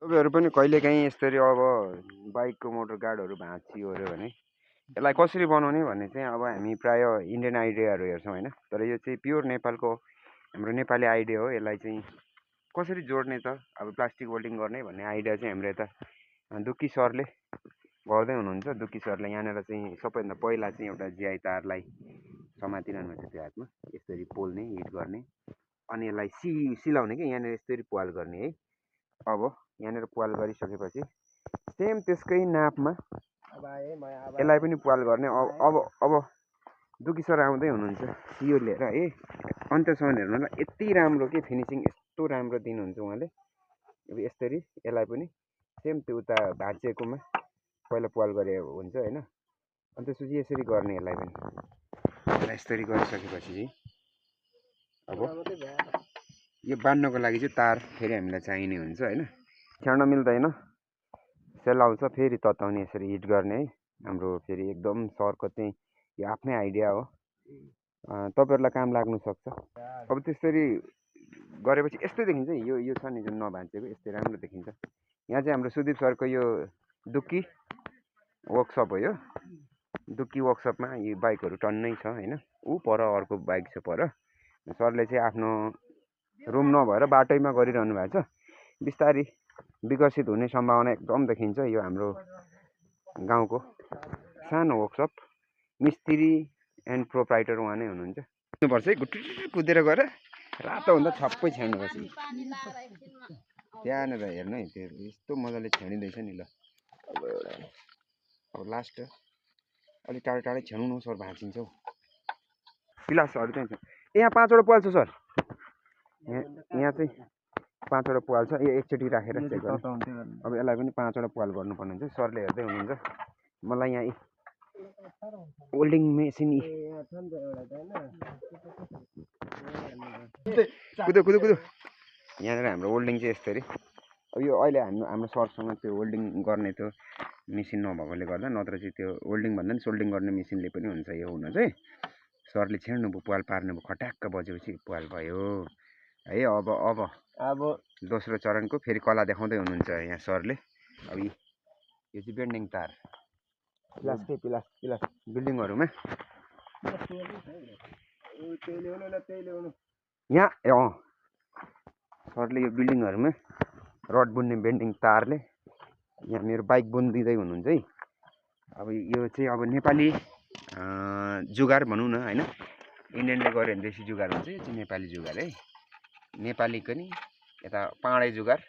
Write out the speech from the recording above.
तपाईँहरू पनि कहिलेकाहीँ यसरी अब बाइकको मोटर गार्डहरू भाँचियो अरे भने यसलाई कसरी बनाउने भन्ने चाहिँ अब हामी प्राय इन्डियन आइडियाहरू हेर्छौँ होइन। तर यो चाहिँ प्योर नेपालको हाम्रो नेपाली आइडिया हो। यसलाई चाहिँ कसरी जोड्ने त अब प्लास्टिक वेल्डिङ गर्ने भन्ने आइडिया चाहिँ हाम्रो यता दुक्की सरले गर्दै हुनुहुन्छ। दुक्की सरले यहाँनिर चाहिँ सबैभन्दा पहिला चाहिँ एउटा जिआई तारलाई समातिरहनु भएको छ त्यो हातमा, यसरी पोल्ने हिट गर्ने अनि यसलाई सिलाउने कि यहाँनिर यसरी प्वाल गर्ने है। अब यहाँनिर प्वाल गरिसकेपछि सेम त्यसकै नापमा यसलाई पनि प्वाल गर्ने। अब दुक्की सर आउँदै हुनुहुन्छ यो लिएर है। अन्त्यसम्म हेर्नु ल, यति राम्रो के फिनिसिङ यस्तो राम्रो दिनुहुन्छ उहाँले। अब यसरी यसलाई पनि सेम त्यो उता भाँचिएकोमा पहिला प्वाल गरे हुन्छ होइन। अनि त्यसपछि यसरी गर्ने यसलाई पनि यसरी गरिसकेपछि चाहिँ अब यो बान्नको लागि चाहिँ तार फेरि हामीलाई चाहिने हुन्छ होइन। छ्याड्न मिल्दैन, सेल आउँछ फेरि तताउने यसरी हिट गर्ने है। हाम्रो फेरि एकदम सरको चाहिँ यो आफ्नै आइडिया हो, तपाईँहरूलाई काम लाग्नु सक्छ। अब त्यसरी गरेपछि यस्तै देखिन्छ। यो छ नि जुन नभाँचेको यस्तै राम्रो देखिन्छ। यहाँ चाहिँ हाम्रो सुदीप सरको यो दुक्की वर्कसप हो। यो दुक्की वर्कसपमा यो बाइकहरू टन्नै छ होइन। ऊ पर अर्को बाइक छ पर। सरले चाहिँ आफ्नो रुम नभएर बाटैमा गरिरहनु भएको छ। बिस्तारै विकसित हुने सम्भावना एकदम देखिन्छ। यो हाम्रो गाउँको सानो वर्कसप, मिस्त्री एन्ड प्रोप्राइटर उहाँ नै हुनुहुन्छ। हुनुपर्छ है, गुटी कुदेर गएर रातो हुँदा छप्पै छ्याड्नुपर्छ। त्यहाँनिर हेर्नु है, त्यो यस्तो मजाले छ्याडिँदैछ नि। ल अब लास्ट अलिक टाढो टाढै छ्याउनु न सर, भाँचिन्छ हौ। पिलासहरू चाहिँ छ यहाँ 5वटा प्वाल छ सर। यहाँ चाहिँ 5वटा प्वाल छ। यो एकचोटि राखेर चेक गर्नु। अब यसलाई पनि 5वटा प्वाल गर्नुपर्ने हुन्छ। सरले हेर्दै हुनुहुन्छ। मलाई यहाँ वेल्डिङ मेसिन कुदो कुदो कुदो यहाँनिर हाम्रो वेल्डिङ चाहिँ यसरी। अब यो अहिले हाम्रो सरसँग त्यो वेल्डिङ गर्ने त्यो मेसिन नभएकोले गर्दा, नत्र चाहिँ त्यो वेल्डिङ भन्दा पनि सोल्डिङ गर्ने मेसिनले पनि हुन्छ। यो हुन चाहिँ सरले छेड्नु भयो, प्वाल पार्नु भयो, खट्याक्क बजेपछि प्वाल भयो है। अब दोस्रो चरणको फेरि कला देखाउँदै हुनुहुन्छ यहाँ सरले। अब यो चाहिँ बेन्डिङ तार पिलास बिल्डिङहरूमा यहाँ सरले यो बिल्डिङहरूमा रड बुन्ने बेन्डिङ तारले यहाँ मेरो बाइक बुनिदिँदै हुनुहुन्छ है। अब यो चाहिँ अब नेपाली जुगार भनौँ न होइन। इन्डियनले गऱ्यो भने देशी जुगार हुन्छ, यो चाहिँ नेपाली जुगार है। नेपालीको नि यता पाँडे जुगार